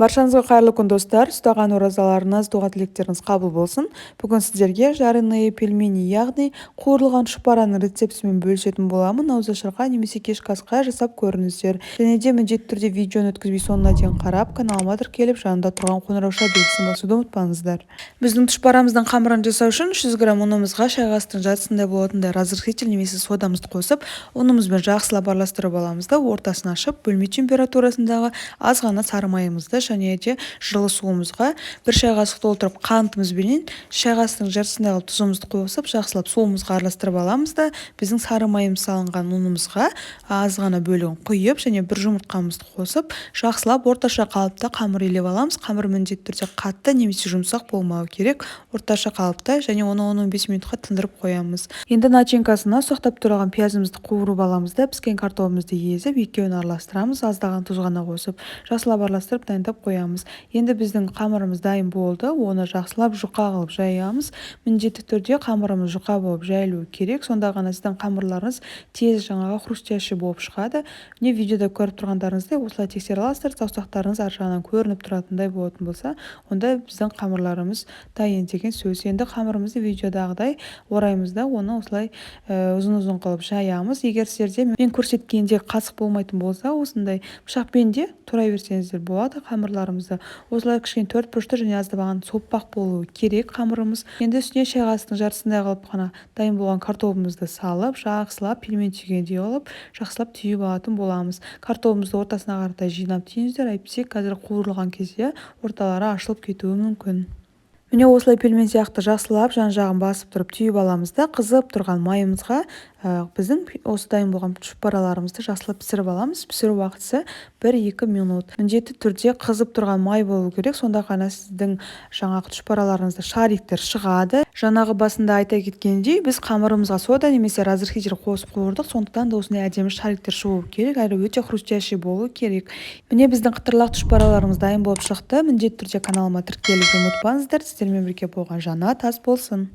Баршаңызға қайырлы күн, достар! Ұстаған оразаларыңыз, дұға тілектеріңіз қабыл болсын. Бүгін сіздерге жареные пельмени, яғни қуырылған тұшпараның рецептісімен бөлісетін боламын. Ауызашарға немесе кешкі асқа жасап көріңіздер. Және де міндетті түрде видеоны өткізбей соңына дейін қарап, каналыма тіркеліп, жанында тұрған қоңырауша белгісін басуды ұмытпаңыздар. Біздің тұшпарамыздың қамырын жасау үшін 300 грамм ұнымызға шай қасықтың жартысындай болатындай разрыхлитель немесе содамызды қосып, ұнымызбен жақсылап араластырып аламыз да, ортасын ашып, бөлме температурасындағы аз ғана сары майымызды және де жылы суымызға 1 шай қасық толтырып қантымызбенен шай қасықтың жартысындай қылып тұзымызды қосып, жақсылап суымызға араластырып аламыз да, біздің сары майымыз салынған ұнымызға аз ғана бөлігін құйып және 1 жұмыртқамызды қосып, жақсылап орташа қалыпта қамыр илеп аламыз. Қамыр міндетті түрде қатты немесе жұмсақ болмауы керек, орташа қалыпта, және оны 10-15 минутқа тындырып қоямыз. Енді начинкасына ұсақтап туралған пиязымызды қуырып аламыз да, піскен картобымызды езіп, екеуін араластырамыз, аздаған тұз ғана қосып, жақсылап араластырып дайындап қоямыз. Енді біздің қамырымыз дайын болды, оны жақсылап жұқа қылып жаямыз. Міндетті түрде қамырымыз жұқа болып жайылуы керек, сонда ғана сіздің қамырларыңыз тез жаңағы хрустящий болып шығады. Міне, видеода көріп тұрғандарыңыздай, осылай тексере аласыздар. Саусақтарыңыз ар жағынан көрініп тұратындай болатын болса, онда біздің қамырларымыз дайын деген сөз. Енді қамырымызды видеодағыдай ораймыз да, оны осылай ұзын-ұзын қылып жаямыз. Егер сіздерде мен көрсеткендей қасық болмайтын болса, осындай пышақпен де турай берсеңіздер болады қамырларымызды. Осылай кішкене төрт бұрышты және аздаған соппақ болуы керек қамырымыз. Енді үстіне шай қасықтың жартысындай қылып қана дайын болған картобымызды салып, жақсылап пельмен түйгендей қылып, жақсылап түйіп алатын боламыз. Картобымызды ортасына қарата жинап түйіңіздер, әйтпесе қазір қуырылған кезде орталары ашылып кетуі мүмкін. Міне, осылай пельмен сияқты жақсылап жан-жағын басып тұрып түйіп аламыз да, қызып тұрған майымызға біздің осы дайын болған тұшпараларымызды жақсылап пісіріп аламыз. Пісіру уақытысы 1-2 минут. Міндетті түрде қызып тұрған май болу керек, сонда ғана сіздің жаңағы тұшпараларыңызда шариктер шығады. Жаңағы басында айта кеткендей, біз қамырымызға сода немесе разрыхлитель қосып қуырдық, сондықтан да осындай әдемі шариктер шығу керек, әрі өте хрустящий болу керек. Міне, біздің қытырлақ тұшпараларымыз дайын болып шықты. Міндетті түрде каналыма тіркелуді ұмытпаңыздар. Сіздермен бірге болған Жанат. Ас болсын!